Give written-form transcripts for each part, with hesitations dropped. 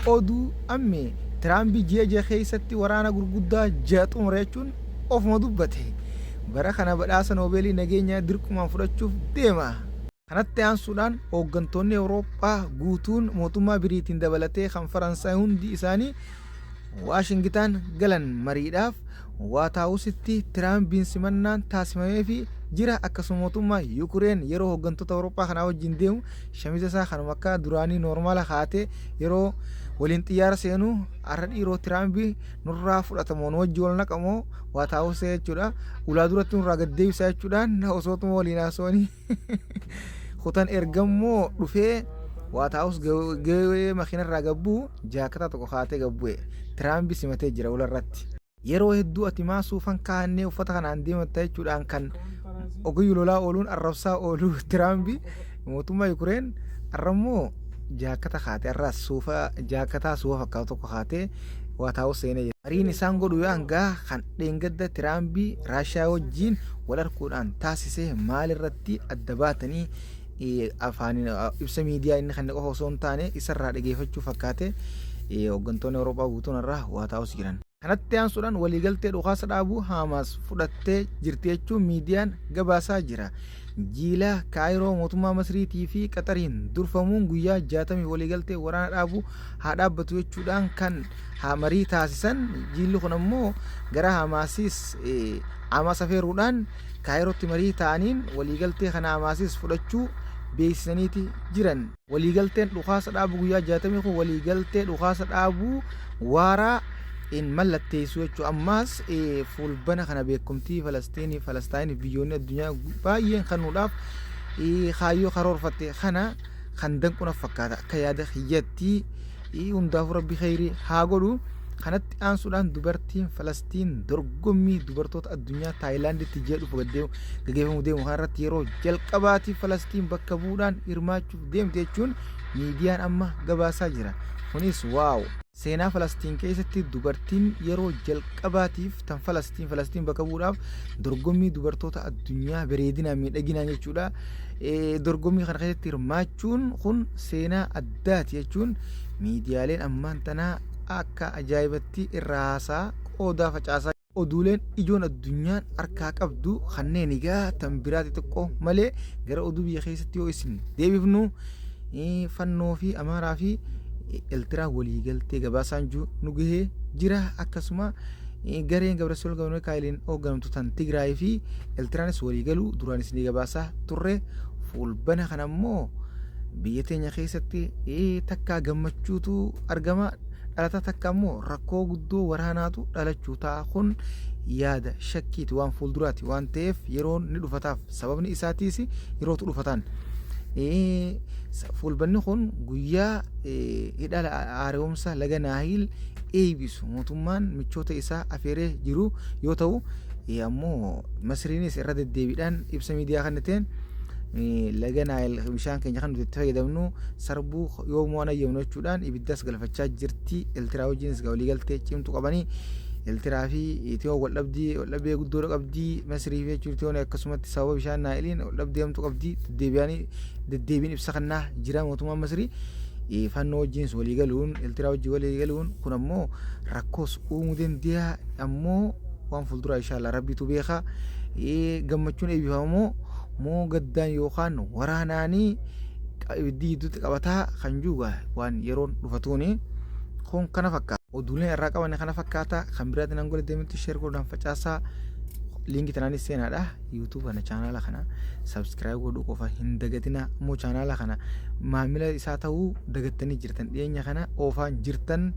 Oduu ammee Tiraampi ji'a 6 keessatti waraana gurguddaa 6 xumure jechuun ofuma dubbate. Bara kana badhaasa Noobeelii nageenyaa dirqumaan fudhachuuf deema. Kanatti aansuudhaan hooggantoonni Awurooppaa guutuun mootummaa Biriitiin dabalatee kan Faransaay hundi isaanii Waashingitaan galan mariidhaaf Waat Haawusitti Tiraampiin simannaan taasifameefii jira. Akkasuma mootummaa Yukureen yeroo hooggantoota Awurooppaa kanaa wajjin deemu shamiza isaa kanuma akka duraanii noormaala kaa'atee yeroo waliin xiyyaara seenu har'a dhiiroo Tiraampi nurraa fudhatamoo nu wajjin wal naqamoo Waat Haawusee jechuudha. Ulaa duratti nurraa gad deebisaa jechuudhaan osootuma waliin haasawanii kutan ergammoo dhufee Waat Haawus gahee makiinarraa gabbuu jaakataa tokko kaa'atee gabbu'e. Tiraampi simatee jira ularratti. Yeroo hedduu ati maa suufan kaa'annee uffata kanaan deematta jechuudhaan kan ogeeyyu lolaa ooluun arrabsaa oolu Tiraampi mootummaa Yukureen har'ammoo jaakata kaatee har'aas suufa jaakataa suufa fakkaatu tokko kaatee Waat Haawus seenee jira. Mariin isaan godhu yoo hangaa kan dheengadda Tiraampi Raashiyaa wajjin wal arguudhaan taasise maalirratti adda baatanii afaaniin ibsa miidiyaa inni kenne qofa osoo hin taane isarraa dhageeffachuu fakkaate hooggantoonni Awurooppaa guutuun irraa Waat Haawus jiran. Kanatti aansuudhaan waliigaltee dhukaasa dhaabuu Haamaas fudhattee jirti jechuun miidiyaan gabaasaa jira. Jiila Kaayiroo mootummaa Masriitii fi Qaxariin durfamuun guyyaa 60 waliigaltee waraana dhaabuu haa dhaabbatu jechuudhaan kan marii taasisan jiilli kun ammoo gara Haamaasis Haamaas afeeruudhaan Kaayirootti marii ta'aniin waliigaltee kana Hamaasis fudhachuu beeksisaniiti jiran. Waliigalteen dhukaasa dhaabuu guyyaa 60 kun waliigaltee dhukaasa dhaabuu waaraa hin mallatteessu jechuudha. Ammaas fuulbana kana beekumtii Falastiinii Falastaayiniif biyyoonni addunyaa baay'een kennuudhaaf kaayyoo karoorfatte kana kan danqu na fakkaata akka yaada kiyyatti hundaafuu rabbi kheyrii haa godhu. Kanatti aansuudhaan dubartiin Falastiin dorgommii dubartoota addunyaa Taayilaanditti ji'a dhufu gaggeeffamu deemu kanarratti yeroo jalqabaatiif Falastiin bakka bu'uudhaan hirmaachuuf deemte jechuun miidiyaan amma gabaasaa jira. Kunis waaw! Seenaa Falastiin keessatti dubartiin yeroo jalqabaatiif tan Falastiin Falastiin bakka bu'uudhaaf dorgommii dubartoota addunyaa bareedinaan miidhaginaan jechuudha. Dorgommii kana keessatti hirmaachuun kun seenaa addaati jechuun miidiyaaleen ammaan tanaa akka ajaa'ibatti irraa haasaa qoodaa facaasaa Oduuleen ijoon addunyaan harkaa qabdu kanneen egaa tan biraa xixiqqoo malee gara oduu biyya keessatti yoo isin deebifnu fannoo fi amaaraa fi eltiraa waliigaltee gabaasaan jiru nu gahee jira akkasuma gareen Gabrasiyool Gabramikaa'eliin hoogganamtu tan Tigraay fi Eltiraanis waliigaluu duraan isinii gabaasaa turre fuulbana kana immoo biyya teenya keessatti takkaa gammachuutu argama dhalata takka immoo rakkoo guddoo waraanaatu dhalachuu ta'a kun yaada shakkiiti waan fuulduraati waan ta'eef yeroon ni dhufataaf sababni isaatiis yerootu dhufataan. Fuulbanni kun guyyaa hidha haaromsa laga Naayil eebisu mootummaan michoota isaa afeeree jiru yoo ta'u ammoo Masriinis irra deddeebiidhaan ibsa miidiyaa kenniteen laga Naayil bishaan keenya kan nuti itti fayyadamnu sarbuu yoomuu waan hayyamnu jechuudhaan ibiddas galfachaa jirti. Eltiraa wajjinis waliigaltee cimtu qabanii Eltiraa fi Itiyoo waldhabdii waldhabdee guddoodha qabdi. Masrii fi jechuun Itiyoon akkasumatti sababa bishaan Naayiliin waldhabdee hamtuu qabdi. Deddeebi'anii deddeebiin ibsa kennaa jira mootummaan Masrii. Fannoo wajjinis walii galuun Eltiraa wajjin walii galuun kun ammoo rakkoos uumuu danda'a ammoo waan fuulduraa inshaallah rabbitu beeka. Gammachuun eebbifamoo moo gaddaan yookaan waraanaanii ibiddi gidduutti qabataa kan jiru waan yeroon dhufatuuni kun kana fakkaata. Oduuleen irraa qabanne kana fakkaata kan biraatiin hanga deemutti share godhuudhaan facaasaa liinkii tanaanis seenaadha. YouTube kana chaanaala kana subscribe godhuu qofa hin dagatina immoo chaanaala kana maamila isaa ta'uu dagattanii jirtan dhiyeenya kana oofaan jirtan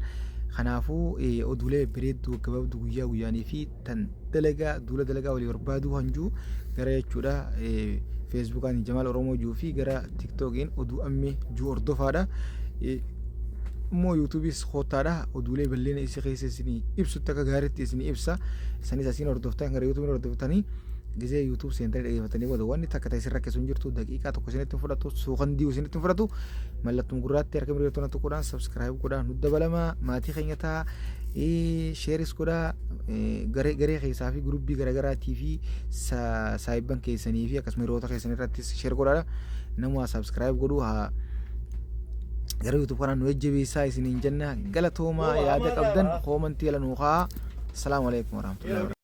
kanaafuu oduulee bareedduu gabaabduu guyyaa guyyaanii fi tan dalagaa duula dalagaa walii barbaaduu hanjuu gara jechuudha feesbuukaan Jamaal Oromoo juu fi gara tiktookiin oduu ammee juu hordofaadha. Immoo yuutuubiis koottaadha oduulee bal'ina isii keessa isinii ibsutti akka gaariitti isinii ibsa isanis asiin hordoftan gara yuutuubiin hordoftanii gisee yuutuub seentanii dhageeffatanii booda wanni takka ta'e isin rakkisu hin jirtu daqiiqaa tokko isinitti hin fudhatu suukan di'u isinitti hin fudhatu mallattuma gurraatti harka mirga tona tuquudhaan sabskiraayib godhaa nu dabalamaa maatii keenya ta'a sheeris godhaa garee keessaa fi guruppii garaagaraatii fi saayibban keessanii fi akkasuma hiriyoota keessan irrattis sheer godhaadha nama sabskiraayib godhuu haa Gara YouTube kanaan nu jajjabeessaa isiniin jenna. Galatoomaa, yaada qabdan koomantii jala nuu kaa'aa. Assalaamu alaikum warahmatullahi wabarakatuh.